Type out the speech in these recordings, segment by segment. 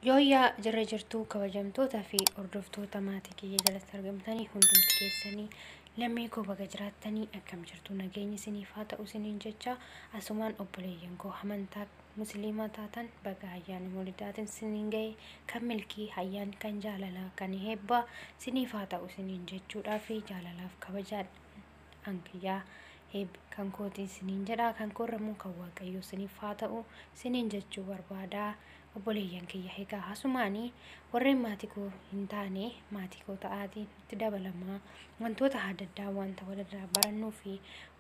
Yooyyaa jirra jirtuu kabajamtootaa fi hordoftoota maatii kiyya jalatti argamtanii hundumti keessanii lammii koo baga jiraattanii akkam jirtu nageenyi isiniif haa ta'u isiniin jecha asumaan obboleeyyan koo amantaa musliimaa taatan baga ayyaana mawlidaatiin isiniin ga'e kan milkii ayyaan kan jaalalaa kan heebbaa isiniif haa ta'u isiniin jechuudhaa fi jaalalaaf kabajaan ankiyyaa eebbi kan kootii isiniin jedha kan koorramuu kan waaqayyoo isiniif haa ta'u isiniin jechuu barbaadaa. Obboleeyyan kiyya egaa asumaanii warreen maatii koo hin taane maatii koo ta'aatiin itti dabalamaa wantoota adda addaa wanta walirraa barannuu fi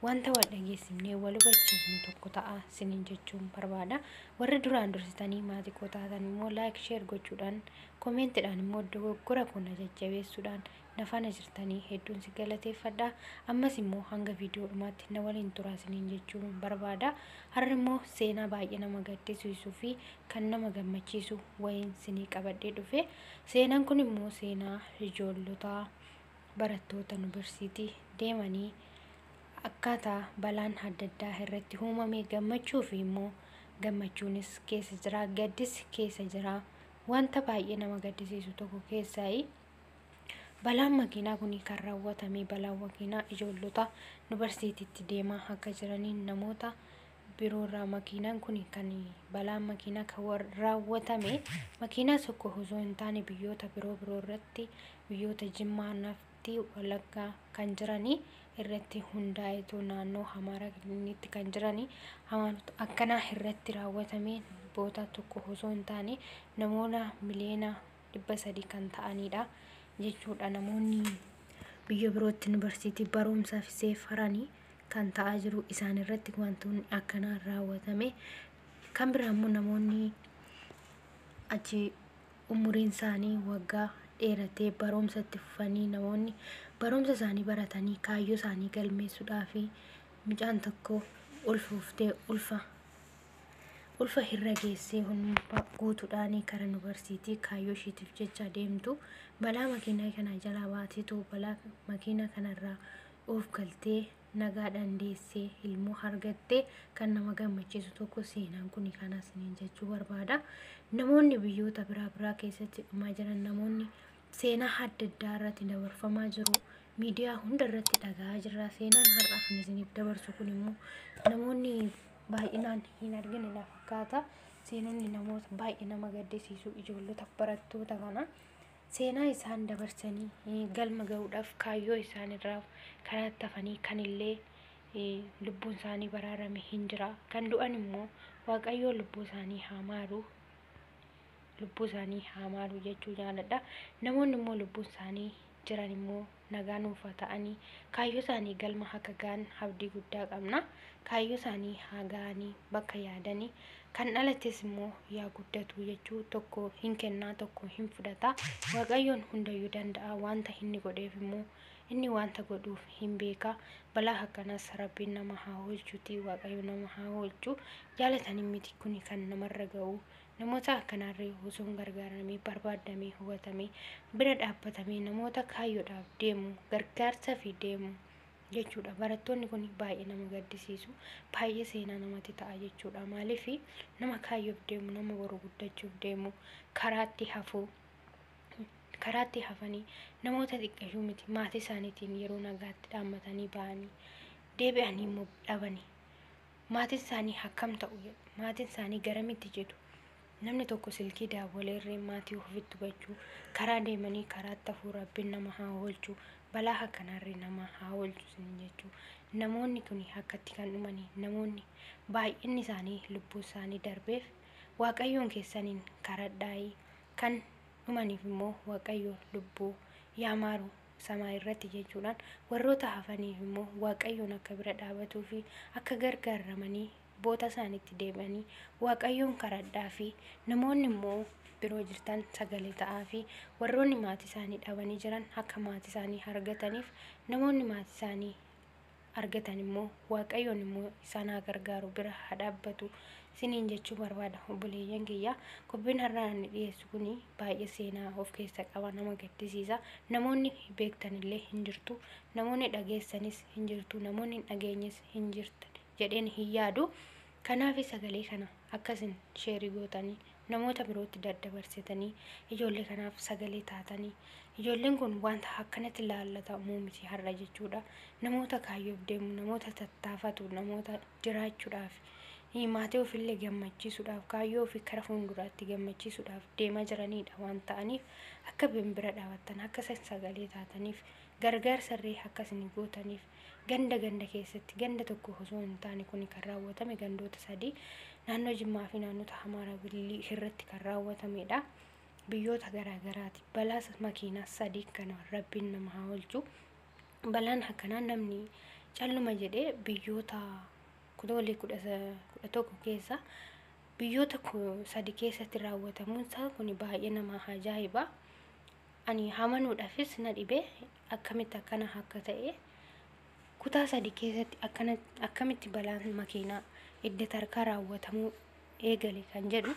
wanta wal dhageessifnee wal hubachiifnu tokko ta'a isiniin jechuun barbaada. Warri duraan dursitanii maatii koo taatan immoo like share gochuudhaan komeentiidhaan immoo dogoggora koo na jajjabeessuudhaan na faana jirtanii hedduun si galateeffadha. Ammas immoo hanga viidiyoo dhumaatti na waliin turaa isiniin jechuun barbaada. Har'a immoo seenaa baay'ee nama gaddisiisuu fi kan nama gammachiisu wayiin isinii qabadhee dhufe. Seenaan kun immoo seenaa ijoollota barattoota yuunivarsiitii deemanii akkaataa balaan adda addaa irratti uumame gammachuu fi immoo gammachuunis keessa jira gaddis keessa jira wanta baay'ee nama gaddisiisu tokko keessaayi. Balaan makiinaa kun kan raawwatame balaan makiinaa ijoollota yuunivarsiitiitti deemaa akka jiraniin namoota biroorraa makiinaan kun kan balaan makiinaa kan raawwatame makiinaa tokko osoo hin taane biyyoota biroo biroo irratti biyyoota Jimmaa nafti Wallaggaa kan jiranii irratti hundaa'etu naannoo Amaaraa kiliniitti kan jiranii akkanaa irratti raawwatame boota tokko osoo hin taane namoota miliyoona 300 kan ta'anidha jechuudha. Namoonni biyya birootti yuunivarsiitii barumsaaf seefaranii kan ta'aa jiru isaan irratti wantoonni akkanaa raawwatame. Kan biraa immoo namoonni achi umuriin isaanii waggaa dheeratee barumsa itti fufanii namoonni barumsa isaanii baratanii kaayyoo isaanii galmeessuudhaa fi mucaan tokko ulfooftee ulfa irra geessee hundaa guutuudhaan karaa yuunivarsiitii kaayyoo ishiitiif jecha deemtu balaa makiinaa kana jalaa baateetu balaa makiinaa kanarraa of galtee nagaadhaan deessee ilmoo argattee kan nama gammachiisu tokko seenaan kun kanas isiniin jechuu barbaada. Namoonni biyyoota biraa biraa keessatti dhumaa jiran namoonni seenaa adda addaa irratti dabarfamaa jiru. Miidiyaa hunda irratti dhaga'aa jirra. Seenaan har'a kan isiniif dabarsu kun immoo namoonni baay'inaan hin argine na fakkaata. Seenonni namoota baay'ee nama gaddisiisu ijoollota barattoota kana seenaa isaan dabarsanii galma ga'uudhaaf kaayyoo isaan irraa karaa tafanii kanillee lubbuun isaanii baraarame hin jira. Kan du'an immoo waaqayyoo lubbuu isaanii haa maaru lubbuu isaanii haa maaru jechuu jaaladha. Namoonni immoo lubbuun isaanii jiran immoo nagaa nuuf haa ta'anii kaayyoo isaanii galma akka ga'an abdii guddaa qabna. Kaayyoo isaanii haa ga'anii bakka yaadanii kan dhalates immoo yaa guddatu jechuu tokko hin kennaa tokko hin fudhata. Waaqayyoon hundayyuu danda'a wanta inni godheef immoo inni wanta godhuuf hin beeka. Balaa akkanas rabbiin nama haa oolchuuti waaqayyo nama haa oolchu. Jaalatanii miti kun kan namarra ga'u. Namoota akkanaarree osoo hin gargaaramee barbaadamee hubatamee bira dhaabbatamee namoota kaayyoodhaaf deemu gargaarsa fi deemu jechuudha. Barattoonni kun baay'ee nama gaddisiisu baay'ee seenaa namatti ta'a jechuudha. Maaliif nama kaayyoof deemu nama boru guddachuuf deemu karaatti hafuu karaatti hafanii namoota xiqqashuu miti maatii isaaniitiin yeroo nagaatti dhaammatanii ba'anii deebi'anii immoo dhabanii maatiin isaanii akkam ta'u jedhu maatiin isaanii garamitti jedhu. Namni tokko silkii daawwaleerree maatii ofitti hubachuu karaa deemanii karaatti hafuu rabbiin nama haa oolchu balaa akkanaarree nama haa oolchu isin jechuu. Namoonni kun akkatti kan dhumanii namoonni baay'inni isaanii lubbuu isaanii darbeef waaqayyoon keessaniin karadhaayii kan dhumaniif immoo waaqayyo lubbuu yaa maaru samaa irratti jechuudhaan warroota hafaniif immoo waaqayyoon akka bira dhaabatuu fi akka gargaaramanii boota isaaniitti deebi'anii waaqayyoon karadhaa fi namoonni immoo biroo jirtan sagalee ta'aa fi warroonni maatii isaanii dhabanii jiran akka maatii isaanii argataniif namoonni maatii isaanii argatan immoo waaqayyoon immoo isaan haa gargaaru bira haa dhaabbatu isiniin jechuu barbaada. Obboleeyyan kiyya qophiin har'aa inni dhiyeessu kun baay'ee seenaa of keessa qaba nama gaddisiisa. Namoonni beektanillee hin jirtu namoonni dhageessanis hin jirtu namoonni hin dhageenyes hin jirtan jedheen hin yaadu. Kanaaf sagalee kana akkasin sheerii gootanii namoota birootti daddabarsitanii ijoollee kanaaf sagalee taatanii, ijoolleen kun wanta akkanatti laallatamuu miti har'a jechuudha. Namoota kaayyoof deemu, namoota tattaafatu, namoota jiraachuudhaaf, maatii ofiillee gammachiisuudhaaf, kaayyoo ofii kara fuulduraatti gammachiisuudhaaf deemaa jiranidha waan ta'aniif, akka bira dhaabattan, akka sagalee taataniif, gargaarsarree akka isin gootaniif, ganda ganda keessatti, ganda tokko osoo hin taane kun kan raawwatame gandoota sadii naannoo Jimmaa fi naannota Amaaraa Bililii irratti kan raawwatamedha. Biyyoota garaagaraati. Balaa makiinaa sadii kana Rabbiin nama haa oolchu. Balaan akkanaa namni calluma jedhee biyyoota kutoolee 11 keessa biyyoota 3 keessatti raawwatamuun isaa kun baay'ee nama ajaa'iba. Ani amanuudhaafis na dhibe, akkamitti akkana akka ta'e, kutaa 3 keessatti akkamitti balaan makiinaa idda tarkaa raawwatamuu eegale kan jedhu,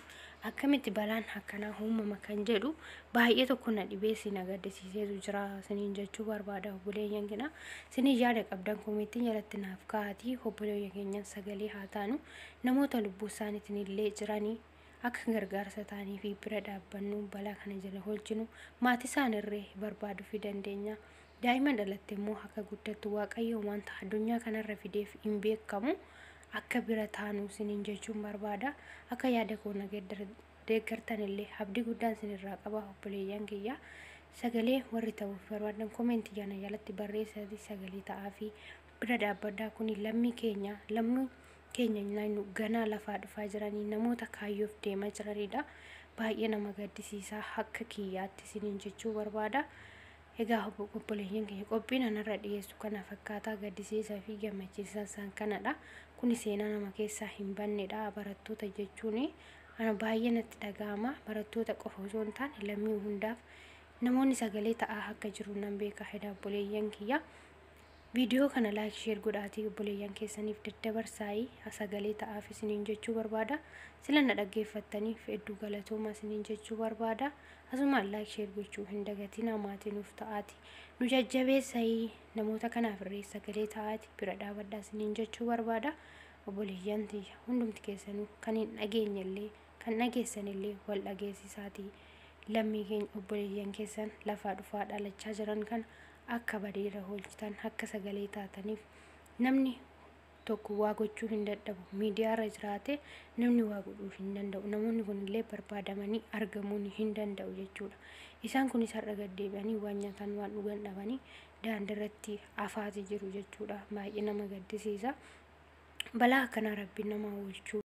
akkamitti balaan akkanaa uumama kan jedhu baay'ee tokko na dhibee si na gaddisiiseetu jira siniin jechuu barbaada. Obboleeyyan keenya, sinii yaada qabdan koomentii jalatti naaf kaa'atii obboleeyyan keenyan sagalee haa taanu, namoota lubbuu isaaniitiin illee jiranii akka gargaarsa ta'anii fi bira dhaabbannu, balaa kana jala oolchinu, maatii isaanirree barbaaduu fi dandeenya. Daa'ima dhalatte immoo akka guddattu Waaqayyo wanta addunyaa kanarra fideef hin beekamu, akka bira taanu siniin jechuun barbaada. Akka yaada koo na deeggartan illee abdii guddaan sinirraa qaba. Obboleeyyan kiyya, sagalee warri ta'uuf barbaadan koomentii kana jalatti barreessaatii sagalee ta'aa fi bira dhaabbadhaa. Kun lammii keenya, lammii keenya naannoo ganaa lafaa dhufaa jiranii, namoota kaayyoof deemaa jiranidha. Baay'ee nama gaddisiisaa akka kiyyaatti siniin jechuu barbaada. Egaa obboleeyyan keenya, qophiin anarra dhiyeessu kana fakkaataa, gaddisiisaa fi gammachiisaa isaan kanadha. Kuni seenaa nama keessaa hin bannedha. Barattoota jechuun ana baay'ee natti dhaga'ama. Barattoota qofa osoo hin taane lammii hundaaf namoonni sagalee ta'aa akka jiru nan beeka. Edaa obboleeyyan kiyya, viidiyoo kana like, share godhaatii obboleeyyan keessaniif daddabarsaayii sagalee ta'aaf isiniin jechuu barbaada. Sila na dhaggeeffattaniif hedduu galatooma isiniin jechuu barbaada. Asumaan like, share gochuu hin dagatinaa, maatii nuuf ta'aati. Nu jajjabeessayii namoota kanaaf irree sagalee ta'aati bira dhaabadhaa isiniin jechuu barbaada. Obboleeyyan tiyya, hundumti keessanuu kan hin dhageenyellee kan dhageessanillee wal dhageessisaatii lammii keenya, obboleeyyan keessan lafaa dhufaa dhalachaa jiran kana akka badeera oolchitan, akka sagalee taataniif. Namni tokko waa gochuu hin dadhabu, miidiyaarra jiraate namni waa godhuu hin danda'u. Namoonni kunillee barbaadamanii argamuu hin danda'u jechuudha. Isaan kunis har'a gaddeebi'anii waan nyaatan waan dhugan dhabanii daandiirratti hafaati jiru jechuudha. Baay'ee nama gaddisiisa. Balaa akkanaa Rabbiin nama oolchuu.